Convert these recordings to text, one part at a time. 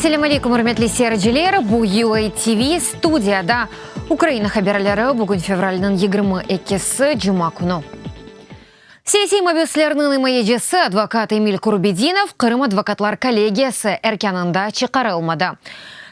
Selâm aleykum, ürmetli seyirciler! Bu UA TV, studiyada Ukraina haberleri, bugün fevralniñ 22-si, cuma künü. Siyasiy mabüslerniñ imayecisi advokat Emil Kurbedinov Qırım advokatlar kollegiyası erkânında çıqarılmadı.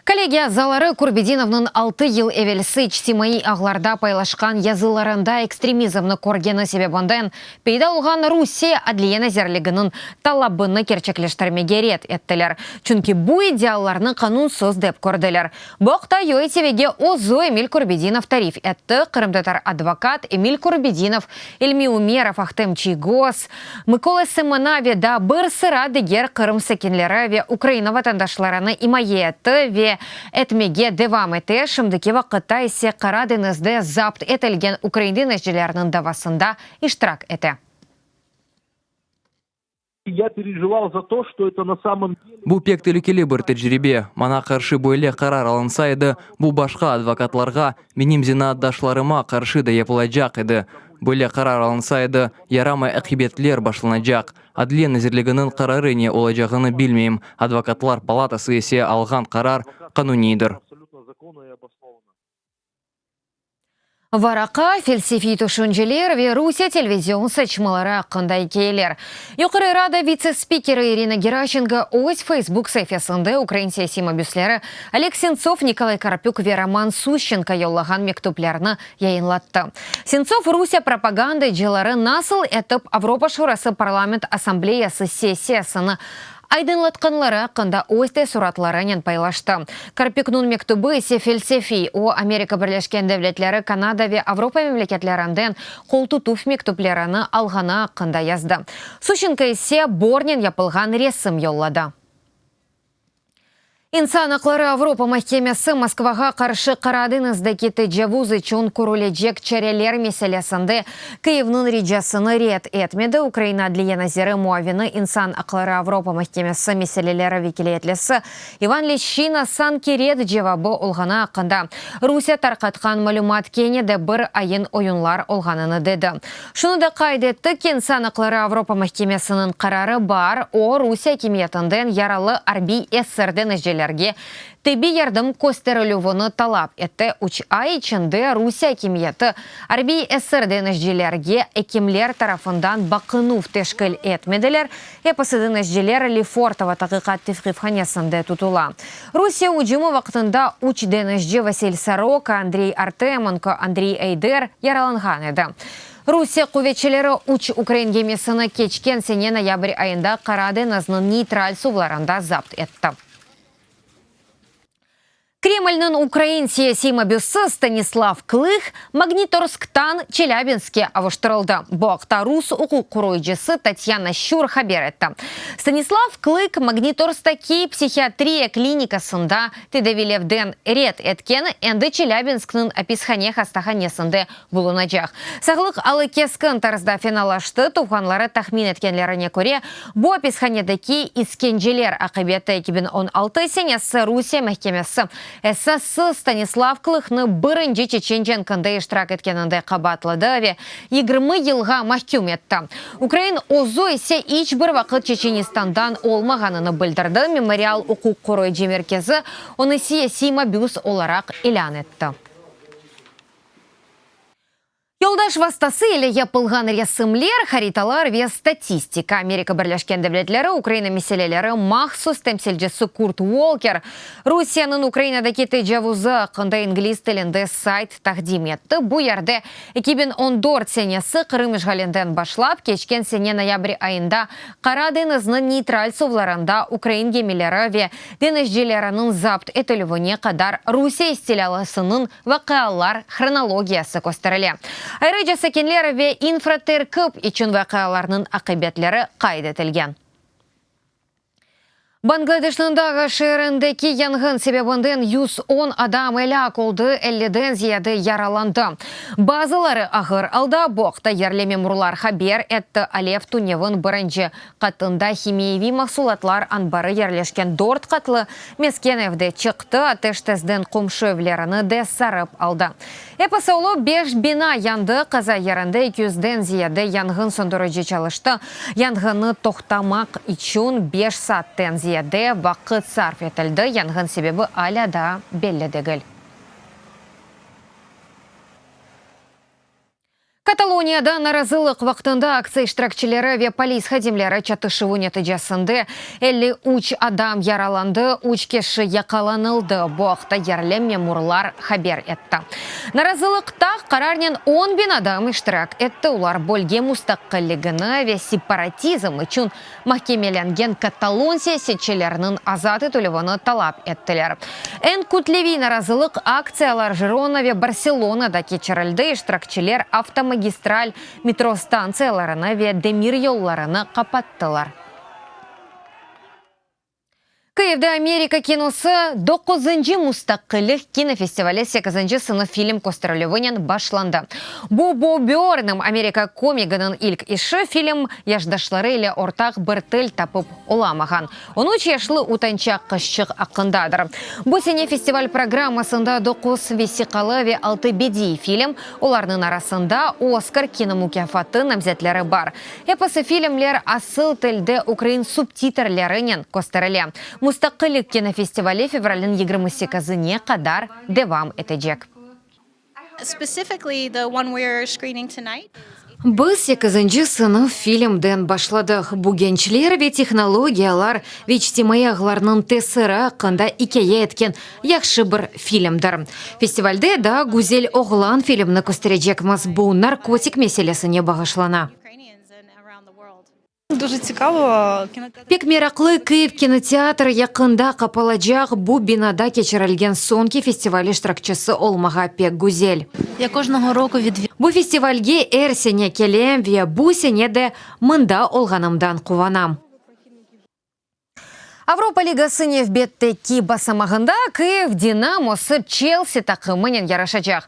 Kollegiya azaları Kurbedinovnıñ altı yıl evelsi içtimaiy ağlarda paylaşqan yazılarında ekstremizmni körgeni sebebinden peyda olğan Rusiye Adliye nazirliginiñ talabını kerçekleştirmege red ettiler, çünki bu iddialarnı qanunsız dep kördiler. Bu aqta UATVge özü Emil Kurbedinov tarif etti, qırımtatar advokat Emil Kurbedinov, İlmi Umerov, Ahtem Çiygoz, Mıkola Semena ve daa bir sıra diger Qırım sakinleri ve Ukraina vatandaşlarını imaye etti ve etmege devam ete, şimdiki vaqıtta ise Qara deñizde zapt etilgen ukrain deñizcileriniñ davasında iştirak ete. Bu pek telükeli bir tecribe. Maña qarşı böyle qarar alınsa edi, bu başqa advokatlarğa, menim zenaatdaşlarıma qarşı da yapılacaq edi. Böyle qarar alınsa edi, yaramay aqibetler başlanacaq. Adliye nazirliginiñ qararı ne olacağını bilmeyim, Advokatlar palatası ise alğan qarar qanuniydir. Varaqa, felsefiy tüşünceler ve Rusiye televizion saçmaları aqqında ikâyeler. Yuqarı Rada vitse-spikeri İrina Geraşçenko öz Facebook saifesinde ukrain siyasiy mabüsleri Oleg Sentsov, Nikolay Karpük ve Roman Suşçenko yollağan mektüplerni yayınlattı. Sentsov Rusiye propagandacıları nasıl etip Avropa Şurası Parlament Assambleyası sessiyasını aydınlatqanları aqqında öz teessuratlarınen paylaştı. Karpükniñ mektübi ise felsefiy, o, Amerika Birleşken Devletleri, Kanada ve Avropa memleketlerinden qoltutuv mektüplerini alğanı aqqında yazdı. Suşçenko ise bornen yapılğan resim yolladı. İnsan aqları Avropa mahkemesi Moskvağa qarşı Qara deñizdeki tecavuz içün körülecek çareler meselesinde Kyivniñ ricasını red etmedi. Ukraina adliye naziri muavini, İnsan aqları Avropa mahkemesi meseleleri vekiliyetlisi İvan Leşçina sanki red cevabı olğanı aqqında Rusiye tarqatqan malümat kene de bir ayın-oyunlar olğanını dedi. Şunı da qayd etti ki, İnsan aqları Avropa mahkemesiniñ qararı bar, o, Rusiye akimiyetinden yaralı arbiy esir deñizcilerge tibbiy yardım kösterilüvini talap etti. Üç ay içinde Rusiye akimiyeti arbiy esir deñizcilerge ekimler tarafından baqınuv teşkil etmediler, episi deñizciler Lefortovo taqiqat tevqifhanesinde tutula. Rusiye ücümi vaqtında üç deñizci Vasil Soroka, Andrey Artemenko, Andriy Eyder yaralanğan edi. Rusiye quvetçileri üç ukrain gemisini keçken sene noyabr ayında Qara deñizniñ neytral suvlarında zapt etti. Kremlniñ ukrain siyasiy mabüsi Stanislav Klıh Magnitorsktan Çelâbinskke avuştırıldı. Bu aqta rus uquq qoruyıcısı Tatyana Şçur haber etti. Stanislav Klık Magnitorstaki psihiatriya klinikasında tedavilevden red etken, endi Çelâbinskniñ apishane hastahanesinde bulunacaq. Sağlıq alı keskin tarzda fenalaştı, tuvğanları tahmin etkenlerine köre, bu apishanedeki iskenceler aqibeti. 2016 senesi Rusiye mahkemesi esassız Stanislav Klıhnı birinci çeçen cenkinde iştirak etkeninde qabaatladı ve 20 yılğa mahküm etti. Ukrain özü ise iç bir vaqıt Çeçenistandan olmağanını bildirdi, Memorial uquq qoruyıcı merkezi onı siyasiy mabüs olaraq ilân etti. Yoldaş vastası ile yapılğan resimler, haritalar ve statistika Amerika Birleşken Devletleri Ukraina meseleleri mahsus temsilcisi Kurt Volker Rusiyeniñ Ukrainadaki tecavuzı aqqında ingliz tilinde sayt taqdim etti. Bu yerde 2014 senesi Qırım işğalinden başlap, keçken sene noyabr ayında Qara deñizniñ neytral suvlarında ukrain gemileri ve deñizcileriniñ zapt etilüvine qadar Rusiye istilâlısınıñ vaqialar hronologiyası kösterile. Ayrıca sakinler ve infraterkip içün vaqialarnıñ aqibetleri qayd etilgen. Bangladeşniñ Daga şeerindeki yanğın sebebinden 110 adam elâk oldı, elliden ziyade yaralandı. Bazıları ağır alda, bu aqta yerli memurlar haber etti. Alev tünevin birinci qatında himiyeviy mahsulatlar anbarı yerleşken dört qatlı mesken evde çıqtı, ateş tezden qomşu evlerini de sarıp aldı. Episi olıp beş bina yandı, qaza yerinde eki yüzden ziyade yanğın söndürici çalıştı. Yanğınnı toqtamaq içün beş saatten ziyade. ziyade vaqıt sarf etildi. Yanğın sebebi alâ daa belli degil. Kataloniyada narazılıq vaqtında aktsiya iştirakçileri ve polis hadimleri çatışuvı neticesinde 53 adam yaralandı, üç kişi yaqalanıldı. Bu aqta yerli memurlar haber etti. Narazılıqta qararnen on biñ adam iştirak etti, olar bölge mustaqilligini ve separatizm içün mahkemelengen katalon siyasetçileriniñ azat etilüvini talap ettiler. Eñ kütleviy narazılıq aktsiyalar Jirona ve Barselonada keçirildi, iştirakçiler avtomagistral metro stantsiyalarını ve demiryollarını qapattılar. Kıyivde Amerika kinosı doquzıncı Mustaqillik kinofestivali sekizinci sınıf film kösterilüvinen başlandı. Bu Bo Börnem Amerika komiginiñ ilk işi, film yaşdaşları ile ortaq bir til tapıp olamağan on üç yaşlı utançaq qızçıq aqqındadır. Bu sene festival programmasında doquz vesiqalı ve altı bediiy film, olarnıñ arasında Oskar kinomukâfatı namzetleri bar. Episi filmler asıl tilde ukrain subtitrlerinen kösterile. Mustaqillik kinofestivali fevralniñ 28-ne qadar devam etecek. Biz sekizinci sınıf filmden başladıq. Bu gençler ve tehnologiyalar ve içtimaiy ağlarnıñ tesiri aqqında ikâye etken yahşı bir filmdir. Festivalde daa Güzel oğlan filmni kösterecekmiz, bu narkotik meselesine bağışlana. Pek meraqlı, Kıyiv kinoteatri yaqında qapalacaq, bu binada keçirilgen soñki festival iştirakçisi olmağa pek güzel. Bu festivalge er sene kelem ve bu sene de mında olğanımdan quvanam. Avropa Ligası nevbetteki basamağında Kyiv Dinamosı Çelsi taqımınen yarışacaq.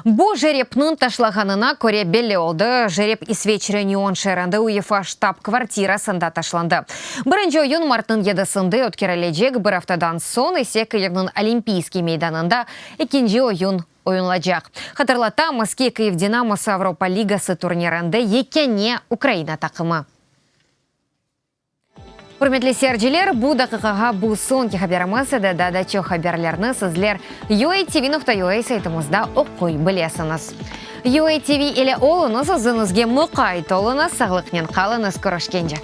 Bu jerepniñ taşlağanına köre belli oldı. Jerep İsveçre Nyon şeerinde UEFA ştab-kvartirasında taşlandı. Birinci oyun martnıñ yedisinde ötkerilecek, bir aftadan soñ ise Kyivniñ Olimpiyskiy meydanında ekinci oyun oyunlacaq. Hatırlatamız ki, Kyiv Dinamosı Avropa Ligası turnirinde yekâne Ukraina taqımı. Ürmetli seyirciler, bu daqiqağa bu soñki haberimiz edi. Daa da çoq haberlerni sizler UATV.UA saytımızda oquy bilesiñiz. UATV ile oluñız, özüñizge muqayt oluñız, sağlıqnen qalıñız, körüşkence!